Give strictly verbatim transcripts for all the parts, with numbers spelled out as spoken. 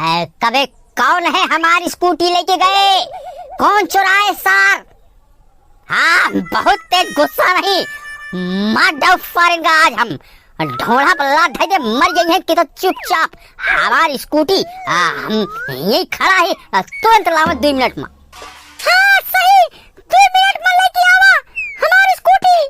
ए, कबे कौन है हमारी स्कूटी लेके गए? कौन चुराए सार? हाँ, बहुत तेज गुस्सा नहीं, मार डाउ फारेंगा आज हम। ढोढ़ा पर लात धइ दे, मर गई है कि तो चुपचाप हमारी स्कूटी, आ, हम यही खड़ा है, आ, तुरंत लावा दुई मिनट में। हाँ, सही, दुई मिनट में लेके आवा हमारी स्कूटी।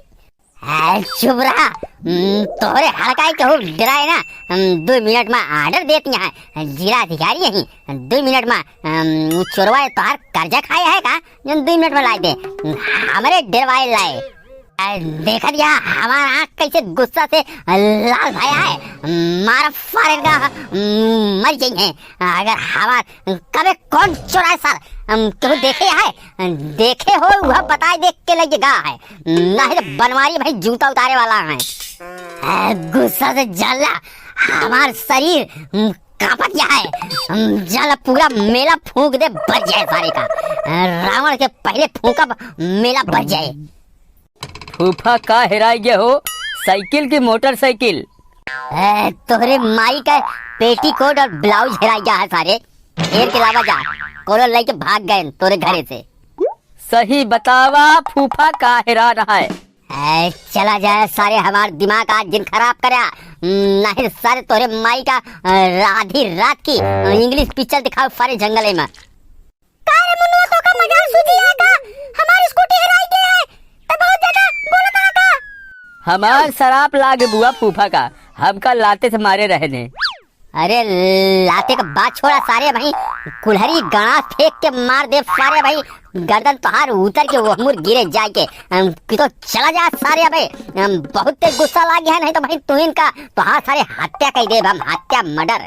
ए, चुप रहा। हम्म, तोहरे हड़काई के हो डराए ना। हम दुई मिनट में order देती हैं। जिला अधिकारी यही। दुई मिनट में, हम, उ चोरवा तोहार कर्जा खाए है का? जौन दुई मिनट में लाए दे। हमरे डरवाए लाए। ए, देखत या हमार आँख कैसे गुस्सा से लाल भया है। मार फारेगा, मर जाइए। अगर हमार कबे कौन चोराए सर? हम केहू देखे है? देखे हो, वह बताए देख के लगे गा है। नहीं तो बनवारी भाई जूता उतारे वाला है। आ, गुस्सा से जला हमार शरीर, हम्म, कांपत जा है। हम जला पूरा मेला फूंक दे, भर जाए सारे का। आ, रावण के पहले फूंकब, मेला भर जाए। फूफा, का हेराई गए हो, साइकिल की मोटरसाइकिल? ए, तोहरे माई का पेटीकोट और ब्लाउज हेराई गया है सारे। घेर के लावा जा, कोनो लइके भाग गए तोरे घरे से। सही बतावा फूफा, का हेरा रहा है? ए, चला जाए सारे, हमार दिमाग आज दिन खराब करा। हम्म, नहीं सारे तोरे माई का, अ, आधी रात की, अ, English picture दिखाओ सारे जंगले में। का रे मुन्नुआ, तोका मजाल सूझी है का? हमार स्कूटी हेराई गई है, त बहुत ज्यादा बोलत है का? हमार शराब लागे बुआ फूफा का, हमका लाते से मारे रहने। अरे लाते का बात छोड़ा सारे भाई, कुल्हरी गणा फेंक के मार दे सारे भाई, गर्दन तोहार उतर के वो मुर गिरे जाए के। हम कि तो चला जा सारे अबे, हम बहुत तेज गुस्सा लागे है, नहीं तो भाई तू इनका तोहार सारे हत्या कर दे हम, हत्या, murder।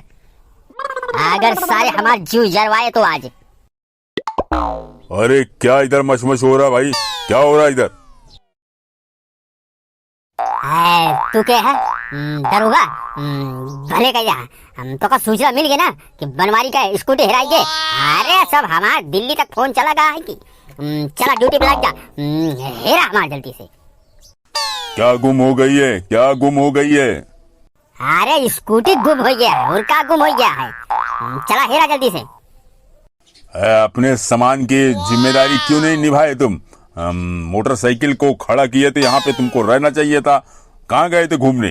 अगर सारे हमार जीव जरवाए तो आज। अरे क्या इधर मचमच हो रहा भाई, क्या हो रहा इधर? ए, तू के है? हम्म, दरोगा? हम्म, भले कह जा। हम तो का सूचना मिल गई ना कि बनवारी का स्कूटी हेराई गए। अरे सब हमार दिल्ली तक फोन चला गया है कि, हम्म, चला ड्यूटी पे लग जा। हम्म, हेरा हमार जल्दी से। क्या गुम हो गई है? क्या गुम हो गई है? अरे स्कूटी गुम हो गया है, और का गुम हो गया है? हम्म, चला हेरा जल्दी से। ए, अपने सामान की जिम्मेदारी क्यों नहीं निभाए तुम? हम मोटरसाइकिल को खड़ा किए थे, यहाँ पे तुमको रहना चाहिए था। कहाँ गए थे घूमने?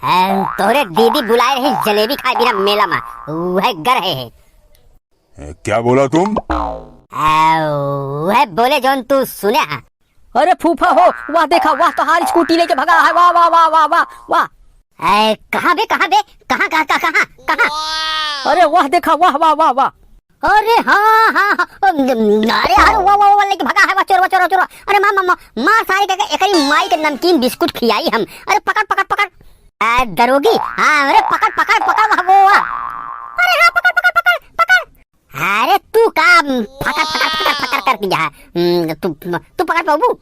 ए, तोरे दीदी बुलाए रही जलेबी खाए बिना मेला में, वह घर है। ए, क्या बोला तुम? ए, वह बोले जौन तू सुने है। अरे फूफा हो, वाह देखा, वाह तोहार स्कूटी लेके भगा है, वाह, वाह, वाह, वाह, वाह, वाह। ए, कहाँ बे, कहाँ बे, कहाँ, कहाँ, कहाँ, कहाँ, कहाँ? अरे वाह देखा, वाह, वाह, वाह, वाह। अरे हाँ, हाँ, हाँ, अरे, अरे, वाह, वाह, वाह, लेके भगा है, वाह, चोर, वाह, चोर, वाह, चोर, वाह। अरे माँ, माँ, माँ, मार सारे के, एकरी माई के नमकीन बिस्कुट खियाई हम। अरे पकड़, पकड़, पकड़। ए, दरोगी, हाँ, अरे पकड़, पकड़, पकड़, वाह, वाह, वाह। अरे हाँ, पकड़, पकड़, पकड़, पकड़। अरे तू का फकर, फकर, फकर, फकर करके जा, हम्म, तू, तू पकड़ पाबू?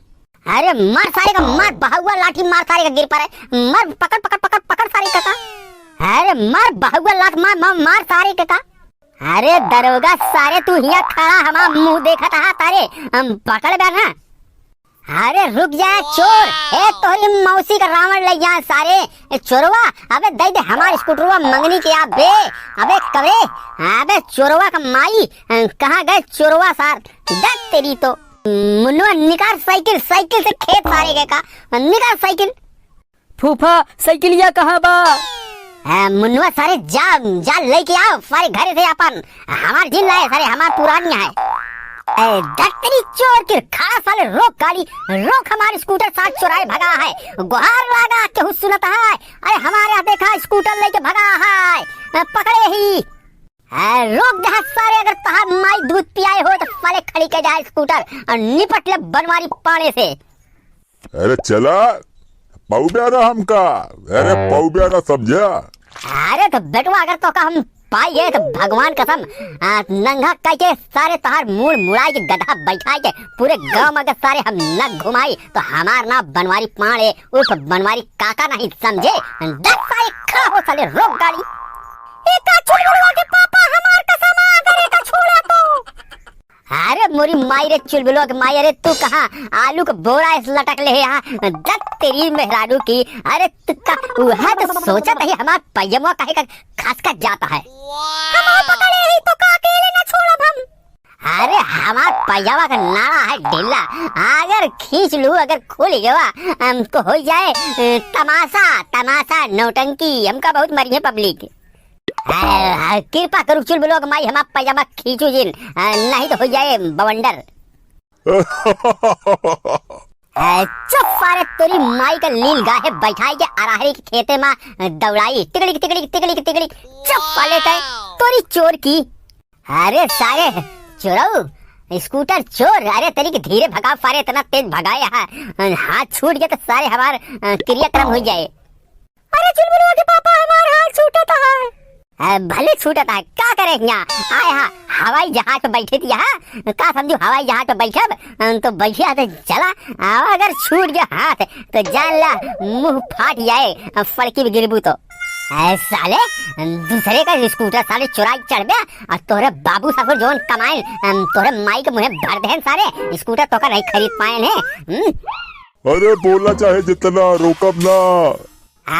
अरे मार सारे का, मार बहुआ लाठी, मार सारे का गिर पड़े, मार, पकड़, पकड़, पकड़, पकड़ सारे का, का? अरे मार बहुआ लात, मार, मार, मार सारे का, का? अरे दरोगा सारे, तू हिया खड़ा हमार मुंह देखत हा तारे, हम पकड़ बे ना। अरे रुक जा चोर, ए तोहरी मौसी का रावण ले जा सारे, ए चोरवा, अबे दे दे हमार स्कूटरवा मंगनी के आप बे, अबे कबरे, अबे चोरवा का माई, अ, कहाँ गए चोरवा सार, दे तेरी तो, मुन्नुआ निकाल साइकिल, साइकिल से खेत सारे गए का, निकाल साइकिल। फूफा, साइकिलिया कहाँ बा? ए, मुन्नुआ सारे जा, जा लेके आओ सारे घरे से अपन। हमार जिन लाए सारे, हमार पुरानी है। ए, दत्तरी चोर की खड़ा साले, रोक गाड़ी, रोक हमार स्कूटर सार चुराए भगा है। गुहार लागा केहू सुनत है। अरे हमारे यहाँ देखा स्कूटर लेके भगा है। ए, पकड़े ही। ए, रोक दे सारे, अगर तहार माई दूध पियाए हो तो साले खड़ी के जाए स्कूटर और निपट ले बनवारी पाने से। अरे चला, पौब्या ना हमका, अरे पौब्या ना समझा। अरे तो बेटवा, अगर तोका हम पाइए तो भगवान कसम, आ, नंगा कह के सारे तोहार मूड़ मुड़ाई के गधा बैठाई के पूरे गांव में अगर सारे हम न घुमाई तो हमार नाम बनवारी पांड़े उर्फ बनवारी काका नहीं समझे। दस सारे खड़ा हो साले, रोक गाड़ी। ए का चुलबुलवा के पापा, हमार कसम, अगर एका छोड़ा तो। अरे मोरी माई रे चुलबुलवा के माई, अरे तू कहाँ आलू के बोरा ऐसे लटक ले है यहाँ? दत तेरी मेहरारू की, अरे तू का, वह तो सोचत है हमार पैजमा काहे का खसकत जाता है। हमार पैजामा का नाड़ा है ढीला, अगर खींच लू, अगर खुल गवा, हमको हो जाए, अ, तमाशा, तमाशा, नौटंकी, हमका बहुत मरिए पब्लिक। अ, अ, कृपा करू चुलबुलवा के माई, हमार पैजामा खींचू जिन, अ, नहीं तो हो जाए बवंडर। अ, चुप सारे, तोरी माई का लील गाहे बैठाई के अरहरी के खेते मा दौड़ाई, तिकड़िक, तिकड़िक, तिकड़िक, तिकड़िक। चुप साले तय, तोरी चोर की। अरे सारे चोरऊ, स्कूटर चोर, अरे तनिक धीरे भगाओ सारे, इतना तेज भगाए हा, हाथ छूट गया तो सारे हमार, अ, क्रियाक्रम हो जाए। अरे चुलबुलवा के पापा, हमार हाथ छूटत है। अ, भले छूटत है, का करे हियाँ? आए हा, हवाई जहाज पे बैठे थी यहाँ, का समझू हवाई जहाज पे बैठब? अ, तो बैठे हा तो चला, आ, अगर छूट गया हाथ तो जान ला मुंह फाट जाए, अ, सड़की पे गिरबू तो। अ, साले, दूसरे का स्कूटर साले चुराई चढ़बे, और तोहरे बाबू सासुर जौन कमाए, अ, तोहरे माई के मुँहे भर देहन सारे, स्कूटर तोका नहीं खरीद पाएन है। हम्म? अरे बोला चाहे जितना, रोकब ना।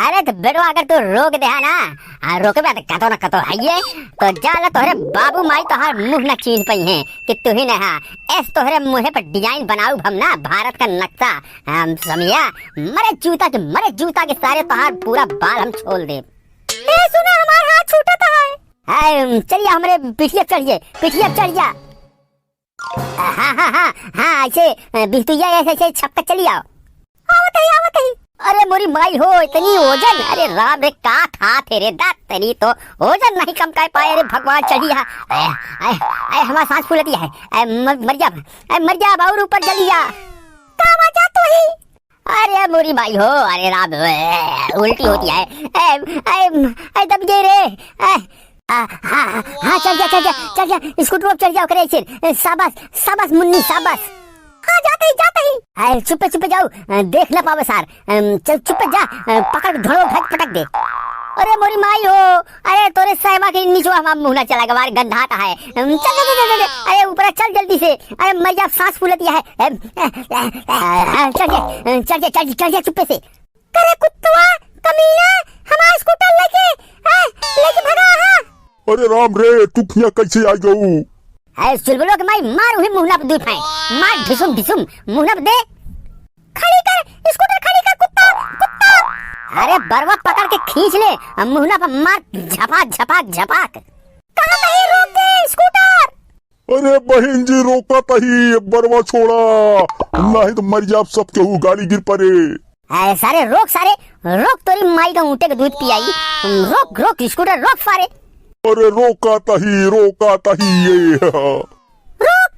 अरे तो बेटवा, अगर तू रोक दे है ना, आ रोकबे तो कतो ना कतो है ये, तो जा ले, तोहरे बाबू माई तोहार मुंह ना चीन्ह पइहें कि तू ही ना हा। ऐस तोहरे मुंहे पर डिजाइन बनाऊ हम ना, भारत का नक्शा, हम समझिया, मरे जूता के, मरे जूता के सारे तोहार पूरा बाल हम छोल देब। ए सुना, हमार हाथ छूटत है। हाय, चलिया हमरे पिठिया चढ़िए, पिठिया चढ़िया। हाँ, हाँ, हाँ, हाँ, ऐसे, अ, बिहतुइया ऐसे, ऐसे छपका चली आओ। आवत ही, आवत ही। अरे मोरी माई हो, इतनी ओजन, अरे राम रे, का खात है रे, दांत तनी तो ओजन नहीं कम कर पाए रे भगवान, चढ़ी हा। आय, आय, आय, हमार सांस फूलती है, आय, मर, मर जा, आय, मर जा, और ऊपर चली जा। का बात है तू ही? अरे मोरी माई हो, अरे राम, ए, उल्टी होती है। ए, ए, ए, दब गई रे। ए, आ, हाँ, हाँ, हाँ, चढ़ जा, चढ़ जा, चढ़ जा, स्कूटर पर चढ़ जा, ओकरे ऐसे। ए, शाबाश, शाबाश मुन्नी, शाबाश। हाँ, जाते ही, जाते ही। ए, चुप्पे, चुप्पे जाओ, ए, देख ना पावे सार। एम, चल, चुप्पे जा, ए, पकड़ के ढोलक उठा के पटक दे। अरे मोरी माई हो, अरे तोरे सायबा के नीचवा हमार मुहना चला गवा रे, गंधात है। एम, चल, चल, चल, चल, चल। अरे ऊपर चल जल्दी से। अरे मर जा, सांस फूलत है। एम, ए, ए, ए, ए, चढ़ जा, ए, चढ़ जा, चढ़ जा, चढ़ जा चुप्पे से। करे कुत्तवा, कमीना, हमार स्कूटर लेके, ए, लेके भगा, हाँ। अरे राम रे, तू हियाँ कैसे आ गऊ? ए, चुलबुलो के माई मार उही मुहना पे दुई फाइन। मार ढिसुम ढिसुम, मुहना पे दे। खड़ी कर, स्कूटर खड़ी कर, कुत्ता, कुत्ता। अरे बरवा पकड़ के खींच ले, आ मुहना पे मार झपाक, झपाक, झपाक। कहाँ कहीं रोक दे स्कूटर। अरे बहिन जी, रोका तही, बरवा छोड़ा, नहीं तो मर जाब सब केहू, गाड़ी गिर पड़े। ए, सारे रोक, सारे रोक, तोरी माई का ऊँटे के दूध पियाई। रोक, रोक, स्कूटर रोक सारे। अरे रोका तही, रोका तही ये। रोक,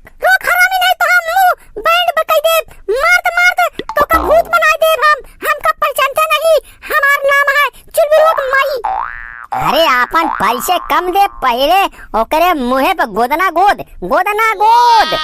रोक हरामी, नहीं तो हम मुंह बैंड बकई देब। मार दे, मार दे, तोका भूत बनाई देब हम। हमका पहचानते नहीं, हमार नाम है चुलबुलवा के माई। अरे आपन परिचय कम दे, पहिले ओकरे मुँहे पे गोदना गोद, गोदना गोद।